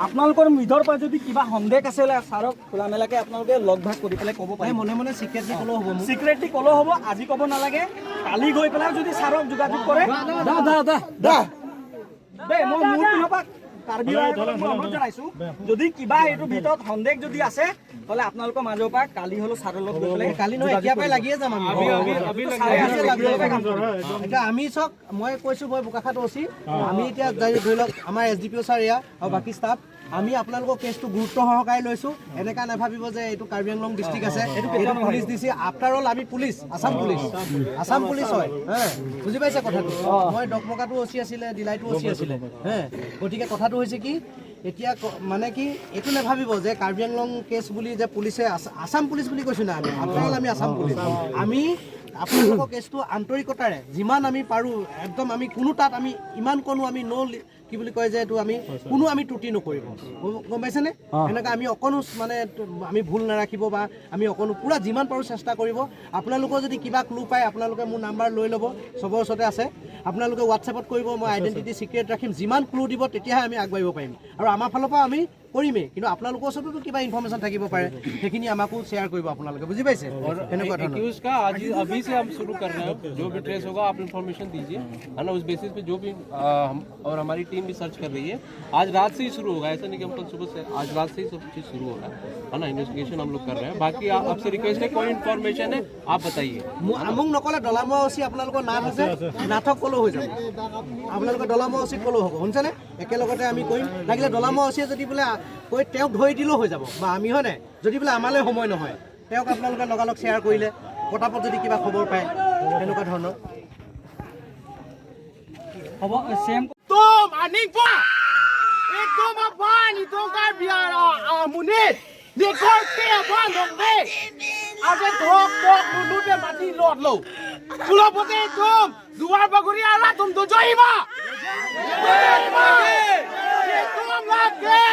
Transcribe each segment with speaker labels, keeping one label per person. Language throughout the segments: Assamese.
Speaker 1: আপোনালোকৰ মৃধৰ পৰা যদি কিবা সন্দেহ আছে ছাৰক খোলা মেলাকে আপোনালোকে লগ ভাগ কৰি পেলাই ক'ব পাৰে।
Speaker 2: মনে মনে চিক্ৰেটলি ক'লেও হ'ব।
Speaker 1: চিক্ৰেটলি ক'লেও হ'ব, আজি ক'ব নালাগে। কালি গৈ পেলাই যদি ছাৰক যোগাযোগ কৰে দেই, মই মোৰ পিনৰ পৰা কাৰ্বি মই অনুৰোধ জনাইছো, যদি কিবা এইটোৰ ভিতৰত সন্দেহ যদি আছে, তেতিয়াহ'লে আপোনালোকৰ মাজৰ পৰা কালি হ'লেও ছাৰৰ লগত গৈ পেলাই।
Speaker 2: কালি নহয়, এতিয়াৰ পৰাই লাগিয়ে যাম আমি।
Speaker 1: ছাৰে আছে, একেলগে কাম কৰিম।
Speaker 2: এতিয়া আমি চাওক, মই কৈছোঁ, মই বোকাখাত অচি, আমি এতিয়া ধৰি লওক আমাৰ এছ ডি পি অ' ছাৰ এয়া আৰু বাকী ষ্টাফ, আমি আপোনালোকৰ কেছটো গুৰুত্ব সহকাৰে লৈছোঁ। এনেকুৱা নাভাবিব যে এইটো কাৰ্বি আংলং ডিষ্ট্ৰিক্ট আছে, এইটো পুলিচ দিছে। আফটাৰ অল আমি police, Assam police, Assam police হয় হে। বুজি পাইছে কথাটো? মই ডকমকাটো অচি আছিলে, ডিলাইটো অচি আছিলে হে। গতিকে কথাটো হৈছে কি, এতিয়া মানে কি, এইটো নাভাবিব যে কাৰ্বি আংলং কেছ বুলি যে পুলিচে, আছাম পুলিচ বুলি কৈছোঁ না আমি। আফটাৰ অল আমি আছাম পুলিচ। আমি আপোনালোকৰ কেছটো আন্তৰিকতাৰে যিমান আমি পাৰোঁ, একদম আমি কোনো তাত আমি ইমান কোনো আমি ন' কি বুলি কয় যে এইটো আমি কোনো আমি ত্ৰুটি নকৰিব। গম পাইছেনে? এনেকুৱা আমি অকণো মানে আমি ভুল নাৰাখিব বা আমি অকণো পূৰা যিমান পাৰোঁ চেষ্টা কৰিব। আপোনালোকৰ যদি কিবা ক্লু পায়, আপোনালোকে মোৰ নাম্বাৰ লৈ ল'ব, চবৰ ওচৰতে আছে। আপোনালোকে হোৱাটছএপত কৰিব, মই আইডেণ্টিটি চিক্ৰেট ৰাখিম। যিমান ক্লু দিব, তেতিয়াহে আমি আগবাঢ়িব পাৰিম। আৰু আমাৰ ফালৰ পৰা আমি কৰিমেই, কিন্তু আপোনালোকৰ ওচৰতো কিবা ইনফৰ্মেশ্যন থাকিব পাৰে, সেইখিনি আমাকো শ্বেয়াৰ কৰিব আপোনালোকে। বুজি পাইছে? সেনেকুৱা ধৰণৰ।
Speaker 3: एक्यूज का आज ही, अभी से हम शुरू कर रहे हैं। जो भी ट्रेस होगा, आप इन्फॉर्मेशन दीजिए, है ना? उस बेसिस पे जो भी हम और हमारी टीम भी सर्च कर रही है। आज रात से ही शुरू होगा, ऐसा नहीं कि हम कल सुबह से, आज रात से ही सब चीज़ शुरू हो रहा है ना? इन्वेस्टिगेशन हम लोग कर रहे हैं। बाकी आपसे रिक्वेस्ट है, कोई इन्फॉर्मेशन है, आप बताइए।
Speaker 2: মোক নক'লে ডলামুৱা অচি আপোনালোকৰ নাথ আছে, নাথক ক'লেও হৈ যাব। আপোনালোকে ডলামুৱা অচিক ক'লেও হ'ব। শুনিছেনে? একেলগতে আমি কৰিম। লাগিলে ডলামুৱা অচিয়ে যদি বোলে কৈ তেওঁক ধৰি দিলেও হৈ যাব বা আমি, হয় নাই? যদি বোলে আমালৈ সময় নহয়, তেওঁক আপোনালোকে লগালগ শ্বেয়াৰ কৰিলে পটাপট যদি কিবা খবৰ পায়, তেনেকুৱা ধৰণৰ।
Speaker 1: হ'ব, চেম।
Speaker 4: Tom aning pa! Ito mapan itong karbiar amunit! Ni korte aban dong be! Ate thok tok lulu be mati lot lo. Pulopote tom duar baguri ara tum do joima! Tom lage!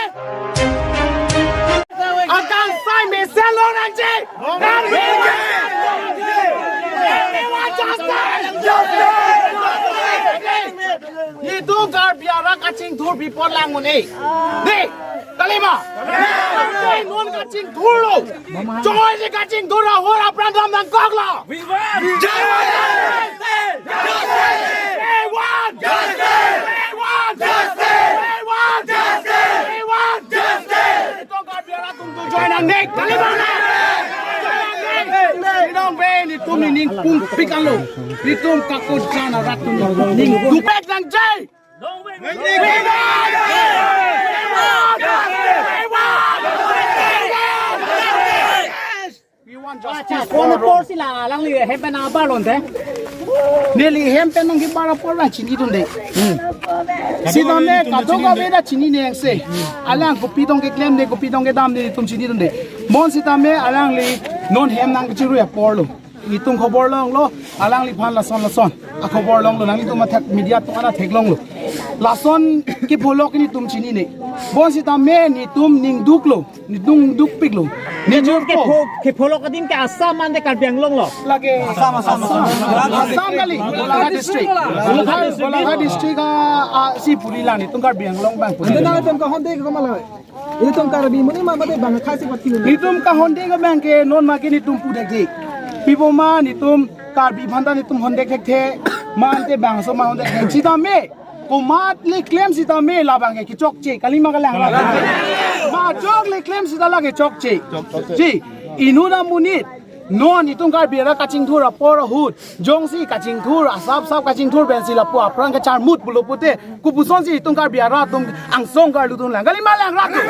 Speaker 4: Akan sai me selo nanje! We want justice! Ni tu gar biara kaching thur bipod lang mone. Ne, kalima. Ne non kaching thur lo. Joy ni kaching thur ra hor apran dam nang kok lo. We want justice. We want justice. We want justice. We want justice. We want justice. Tu gar biara tum tu joy nang ne kalima na. Nidong be ni tum ni ning pung pikalo. Ni tum kakut jana ratum ning dupek nang jay. We want justice! We want justice.
Speaker 5: Kono por sila lang li hem na ba lon te.
Speaker 4: Ne li hem pen nang ki bara por ra chini dun de. Si don ne ka do ka be da chini ne se. Alang ko pi dong ke claim ne ko pi dong ke dam ne tum chini dun de. Mon si ta me alang li non hem nang chi ru ya por lo. Itung khobor long lo alang li phan lason lason a khobor long lo nang li tum thak media to ana thek long lo lason ki pholok ni tum chini ne bon si ta me ni tum ning duk lo ni dung duk pik lo ni jur
Speaker 5: Ke
Speaker 4: ko
Speaker 5: pho ke pholo ka din ke Assam man de Karbi Anglong lo.
Speaker 4: লাগে আসাম, আসাম গালি Golaghat district, Golaghat district C পুলিলা ni tung Karbi Anglong bang puli.
Speaker 6: Na tum ka honde ko malay. Ini tum karbi mo ni mama de bang khai si pat
Speaker 4: ni tum ka honde ko bang ke non ma ke ni tum pu dek dik pibo ma ni tum Karbi phanda ni tum honde khek the man te bang so ma honde khek sita me ko ma le claim sita me la bang ke ki chok che kali ma ka lang la ma chok le claim sita la ke chok che ji inu na munit non itung kar bira kaching thur por hut jong si kaching thur asap sap kaching thur ben si la pu aprang ka char mut bulo pute ku puson si itung kar biara tum ang song kar lutun lang gali ma lang ra tu.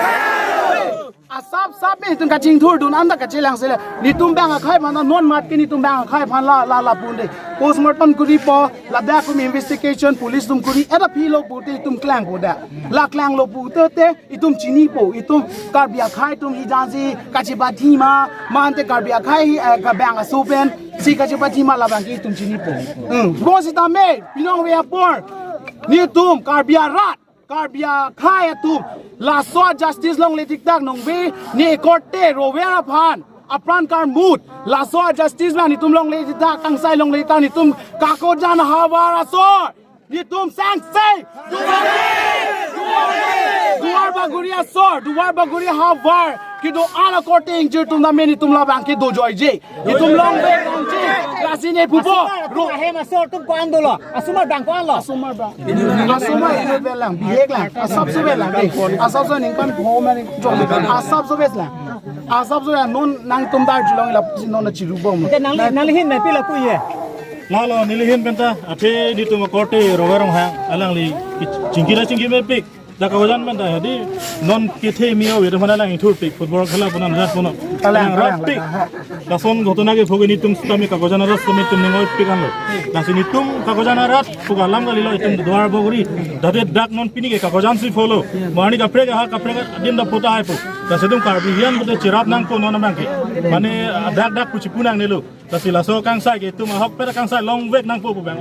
Speaker 4: Asap sap me tum ka ching thur dun anda ka chilang sele ni tum bang a khai phana non mat ke ni tum bang a khai phan la la la pun de postmortem kuri po la da kum investigation police tum kuri eta phi lo pu te tum klang pu da la klang lo pu te te itum chini po itum karbia khai tum hi janji ka chi ba thi ma man te karbia khai ka bang a so pen si ka chi ba thi ma la bang ki tum chini po bo si ta me pinong we por ni tum karbia rat karbia khai atum la so justice long le tik tak nong be ni korte rovera phan apran kar mood la so justice la ni tum long le tik tak kang sai long le ta ni tum kako jan hawara so ni tum sang sai duar baguria so duar baguria hawar kido ala korte injur tum na me ni tum la bang ki do joy je ni tum long be kang chi lasine pupo
Speaker 5: ro he ma so tum ko andolo asumar bang ko anlo
Speaker 4: asumar ba asumar ino belang bihek lang asab so belang asab so ningpan pho ma ning jom asab so beslang asab so non nang tum dar julong la non chiru bom
Speaker 5: te nang nang hin na pi la ku ye
Speaker 7: la lo nilihin penta athe ni tum korte rogarong ha alang li chingkira chingki me pik da kawajan penta hadi non kethe mio we mana lang thur pik football খেলা বনা না কোন
Speaker 4: alang
Speaker 7: রাত পিক দাসন ঘটনাকে ভোগে নিতুম আমি কাগজানার তুমি তুম নিঙয় পিক আনলো দাসি নিতুম কাগজানার রাত ফুগালাম গালিলো ইতুম দুয়ার বগরি দাদে ডাক নন পিনিকে কাগজান সি ফলো মানি কাপড়ে হা কাপড়ে দিন দা পোতা আইপো দাসি তুম কার্বি হিয়ান বুতে চিরাপ নাং কো নন বাংকে মানে ডাক ডাক পুচি পুনাং নেলো দাসি লাসো কাংসাই কে তুম হক পেরা কাংসাই লং ওয়েক নাং পো বাং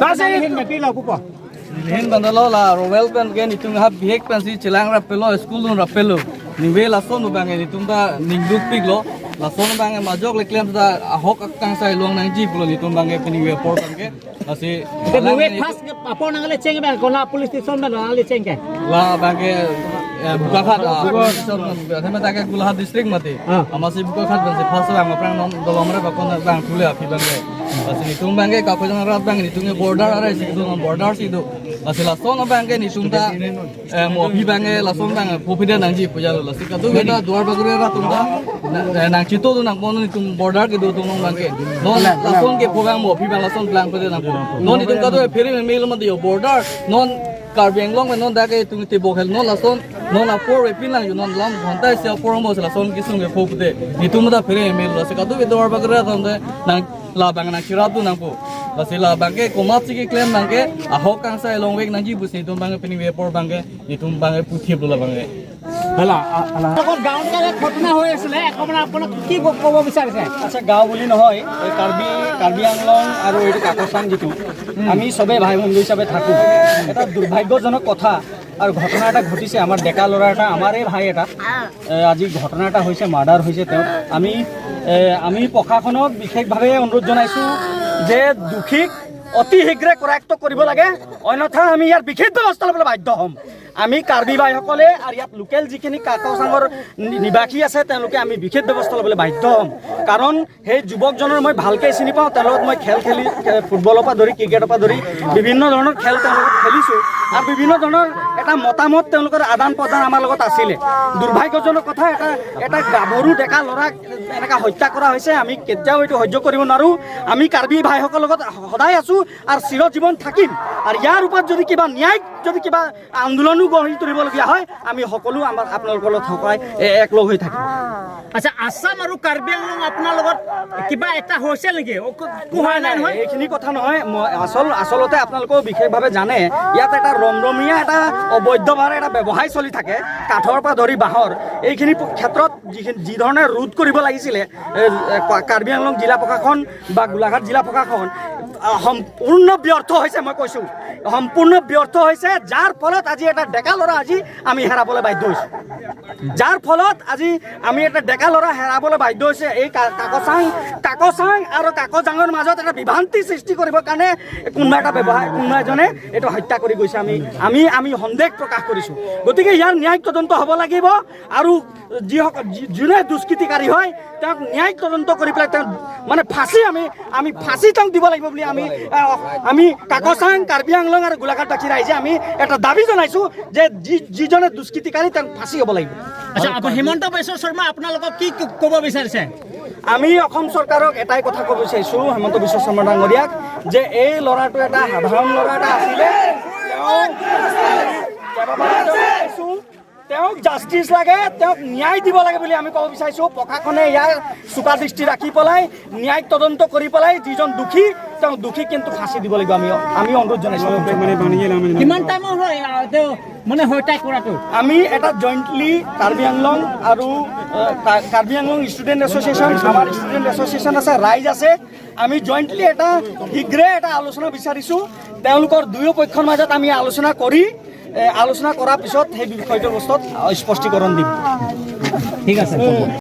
Speaker 4: দাসি
Speaker 5: hin na pi la ku po
Speaker 6: Hin bandalo la royal pen ke nitung ha bihek pen si chilang ra pelo school dun ra pelo niwe la son bang ni tum da ningduk pik lo la son bang majok le claim da ahok akang sai long nang ji plo nitum bang ke niwe por bang ke asi
Speaker 5: te nuwe phas apon nang le cheng ba ko la police station ba nang le cheng ke
Speaker 6: la bang ke Bokakhat thema ta ke Golaghat district mate amasi Bokakhat ban se phas bang prang nom dolomre ba kon bang thule api bang ke asi nitung bang ke kapajan rat bang nitung border are si do border si do asi la son bang ke nitung ta mo phi bang ke la son bang phofida nang ji puja la si kadu beta duar bagure ra tum da nang chito do nang bon nitung border ke do tum bang ke no la son ke phobang mo phi bang la son blang pede nang no nitung kadu pheri me mel ma dio border non Karbi Anglong non da ke tung te bokhel non la son non la por pin lang non long ghonta se por mo la son kisung ke phopde nitum da phere mel la se kadu be dor bagre da nang la bang nang chirap du nang po la se la bang ke komat si ke claim bang ke ahok kang sai long wek nang ji bus nitum bang ke pini we por bang ke nitum bang ke puthi bula bang ke
Speaker 4: ala ala
Speaker 5: তখন গাঁৱত এটা ঘটনা হৈ আছিলে এখন আপোনাক কি ক'ব বিচাৰিছে?
Speaker 1: আচ্ছা, গাঁও বুলি নহয়, এই কাৰ্বি কাৰ্বি আংলং আৰু এইটো কাকচাং যিটো আমি চবেই ভাই বন্ধু হিচাপে থাকোঁ। এটা দুৰ্ভাগ্যজনক কথা আৰু ঘটনা এটা ঘটিছে। আমাৰ ডেকা ল'ৰা এটা, আমাৰে ভাই এটা, আজি ঘটনা এটা হৈছে, মাৰ্ডাৰ হৈছে তেওঁক। আমি প্ৰশাসনক বিশেষভাৱে অনুৰোধ জনাইছোঁ যে দোষীক অতি শীঘ্ৰে কৰায়ত্ব কৰিব লাগে, অন্যথা আমি ইয়াৰ বিশেষ ব্যৱস্থা ল'বলৈ বাধ্য হ'ম। আমি কাৰ্বি ভাইসকলে আৰু ইয়াত লোকেল যিখিনি কাকচাঙৰ নিবাসী আছে তেওঁলোকে আমি বিশেষ ব্যৱস্থা ল'বলৈ বাধ্য হ'ম। কাৰণ সেই যুৱকজনৰ মই ভালকৈ চিনি পাওঁ, তেওঁৰ লগত মই খেল খেলি, ফুটবলৰ পৰা ধৰি ক্ৰিকেটৰ পৰা ধৰি বিভিন্ন ধৰণৰ খেল তেওঁৰ লগত খেলিছোঁ আৰু বিভিন্ন ধৰণৰ এটা মতামত তেওঁলোকৰ আদান প্ৰদান আমাৰ লগত আছিলে। দুৰ্ভাগ্যজনক কথা, এটা এটা গাভৰু ডেকা ল'ৰাক এনেকুৱা হত্যা কৰা হৈছে। আমি কেতিয়াও এইটো সহ্য কৰিব নোৱাৰোঁ। আমি কাৰ্বি ভাইসকলৰ লগত সদায় আছোঁ আৰু চিৰজীৱন থাকিম। আৰু ইয়াৰ ওপৰত যদি কিবা ন্যায়িক যদি কিবা আন্দোলনো গঢ়ি তুলিবলগীয়া হয়, আমি সকলো আমাৰ আপোনালোকৰ লগত সহায় একলগ হৈ থাকিম।
Speaker 5: আচ্ছা, আছাম আৰু কাৰ্বি আংলং আপোনাৰ লগত কিবা এটা হৈছে নেকি? হোৱা নাই নহয়?
Speaker 1: এইখিনি কথা নহয়। আচলতে আপোনালোকেও বিশেষভাৱে জানে, ইয়াত এটা ৰমৰমীয়া এটা অবৈধভাৱে এটা ব্যৱসায় চলি থাকে, কাঠৰ পৰা ধৰি বাঁহৰ। এইখিনি ক্ষেত্ৰত যিখিনি যিধৰণে ৰোধ কৰিব লাগিছিলে, কাৰ্বি আংলং জিলা প্ৰশাসন বা গোলাঘাট জিলা প্ৰশাসন সম্পূৰ্ণ ব্যৰ্থ হৈছে। মই কৈছোঁ সম্পূৰ্ণ ব্যৰ্থ হৈছে, যাৰ ফলত আজি এটা ডেকা ল'ৰা আজি আমি হেৰাবলৈ বাধ্য হৈছোঁ। যাৰ ফলত আজি আমি এটা ডেকা ল'ৰা হেৰাবলৈ বাধ্য হৈছে। এই কাকচাং আৰু কাকজাঙৰ মাজত এটা বিভ্ৰান্তি সৃষ্টি কৰিবৰ কাৰণে কোনোবা এটা ব্যৱহাৰ কোনোবা এজনে এইটো হত্যা কৰি গৈছে। আমি আমি আমি সন্দেহ প্ৰকাশ কৰিছোঁ। গতিকে ইয়াৰ ন্যায়িক তদন্ত হ'ব লাগিব আৰু যিসকল যোনে দুষ্কৃতিকাৰী হয় তেওঁক ন্যায়িক তদন্ত কৰি পেলাই তেওঁক মানে ফাঁচি আমি আমি ফাঁচি তেওঁক দিব লাগিব বুলি আমি আমি কাকচাং, কাৰ্বি আংলং আৰু গোলাঘাটবাসী ৰাইজে আমি এটা দাবী জনাইছোঁ যে যিজনে দুষ্কৃতিকাৰী তেওঁক ফাঁচি হ'ব লাগিব।
Speaker 5: আচ্ছা, হিমন্ত বিশ্ব শৰ্মা আপোনালোকক কি ক'ব বিচাৰিছে?
Speaker 1: আমি অসম চৰকাৰক এটাই কথা ক'ব বিচাৰিছোঁ, হিমন্ত বিশ্ব শৰ্মা ডাঙৰীয়াক, যে এই ল'ৰাটো এটা সাধাৰণ ল'ৰা এটা আছিলে। তেওঁ তেওঁক জাষ্টিচ লাগে, তেওঁক ন্যায় দিব লাগে বুলি আমি ক'ব বিচাৰিছোঁ। প্ৰশাসনে ইয়াৰ চোকা দৃষ্টি ৰাখি পেলাই ন্যায়িক তদন্ত কৰি পেলাই যিজন দোষী, তেওঁ দোষী কিন্তু ফাঁচি দিব লাগিব, আমি অনুৰোধ জনাইছোঁ।
Speaker 5: কিমান টাইমৰ হয় তেওঁ মানে হত্যা কৰাটো?
Speaker 1: আমি এটা জইণ্টলি কাৰ্বি আংলং আৰু কাৰ্বি আংলং ষ্টুডেণ্ট এছ'চিয়েশ্যন, আমাৰ ষ্টুডেণ্ট এছ'চিয়েশ্যন আছে, ৰাইজ আছে, আমি জইণ্টলি এটা শীঘ্ৰে এটা আলোচনা বিচাৰিছোঁ। তেওঁলোকৰ দুয়ো পক্ষৰ মাজত আমি আলোচনা কৰি আলোচনা কৰাৰ পিছত সেই বিষয়টোৰ বস্তুত স্পষ্টীকৰণ দিম।
Speaker 5: ঠিক আছে।